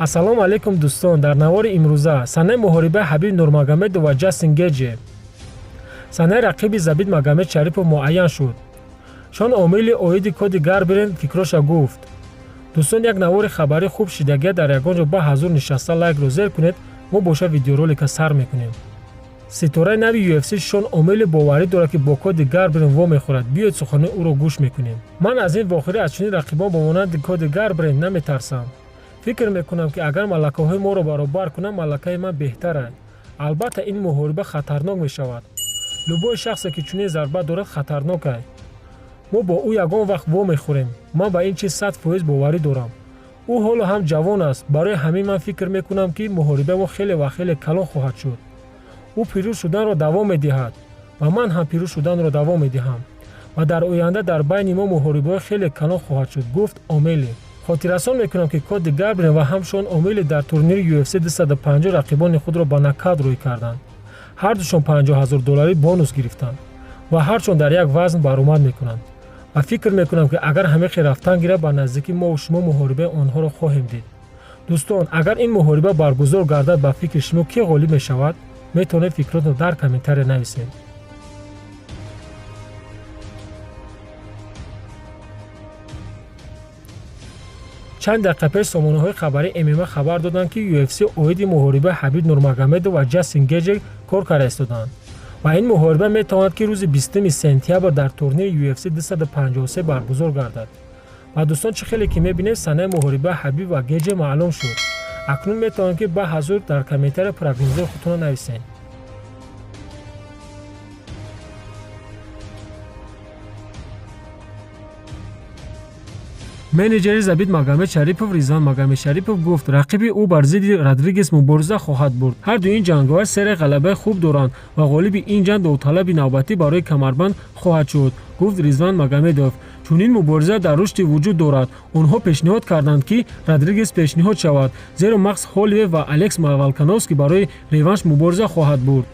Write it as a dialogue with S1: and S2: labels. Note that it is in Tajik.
S1: Ассалому алайкум, дӯстон! Дар навори имрӯза санаи муҳорибаи Ҳабиб Нурмагомедов ва Ҷастин Геҷе, санаи рақиби Забит Магомедшарипов муайян шуд. Шон О'Мэлли оиди Коди Гарбрент фикроша гуфт. Дӯстон, як навори хабарӣ хуб шидагия. Дар ягон ҷо ба ҳазур нишаста лайкро зер кунед. Мо боша видеоролика сар мекунем. Ситораи нави UFC Шон О'Мэлли боварӣ дорад, ки бо Коди Гарбрент вомехӯрад. Биёед, суханои ӯро гӯш мекунем. Ман аз ин вохӯрӣ аз чунин рақибон ба монанди Коди Гарбрент наметарсам. Фикр мекунам, ки агар малакаҳои моро баробар кунам, малакаи ман беҳтарад. Албатта, ин муҳориба хатарнок мешавад. Любой шахсе, ки чунин зарба дорад, хатарнок аст. Мо бо ӯ ягон вақт вомехӯрем. Ман ба ин чиз 100% боварӣ дорам. Ӯ ҳоло ҳам ҷавон аст. Барои ҳамин ман фикр мекунам, ки муҳорибаи мо хеле ва хеле калон хоҳад шуд. Ӯ пирӯз шуданро давом медиҳад ва ман ҳам пирӯз шуданро давом медиҳам ва дар оянда дар байни мо муҳорибаҳои хеле калон хоҳад шуд, гуфт О'Мэлли. Хотиррасон мекунам, ки Коди Гарбрент ва ҳам Шон О'Мэлли дар турнири UFC 250 рақибони худро ба нокаут рӯй карданд. Ҳардушон 50 ҳазор долларӣ бонус гирифтанд ва ҳарчон дар як вазн баромад мекунанд. Ва фикр мекунам, ки агар ҳамин хел рафтан гирад, ба наздикӣ мову шумо муҳорибаи онҳоро хоҳем дид. Дӯстон, агар ин муҳориба баргузор гардад, ба фикри шумо, кӣ ғолиб мешавад? Метавонед фикротро дар комментария нависед. Чанд дақиқа пеш сомонаҳои хабарии ММА хабар доданд, ки UFC оиди муҳорибаи Ҳабиб Нурмагомедов ва Ҷастин Геҷе кор карда истодаанд ва ин муҳориба метавонад, ки рӯзи 20 сентябр дар турнири UFC 253 баргузор гардад. Ва дӯстон, чӣ хеле ки мебинед, санаи муҳорибаи Ҳабиб ва Геҷе маълум шуд. Акнун метавонед, ки ба ҳазур дар комментария прогнозҳои худтонро нависед. Менеҷери Забит Магомедшарипов Ризван Магомедшарипов гуфт, рақиби ӯ бар зидди Родригес мубориза хоҳад бурд. Ҳарду ин ҷанговар серияи ғалабаи хуб доранд ва ғолиби ин ҷанг довталаби навбатӣ барои камарбанд хоҳад шуд, гуфт Ризван Магомедов. Чунин мубориза дар рушди вуҷуд дорад. Онҳо пешниҳод карданд, ки Родригес пешниҳод шавад, зеро Макс Холливей ва Алекс Волкановски барои реванш мубориза хоҳад бурд.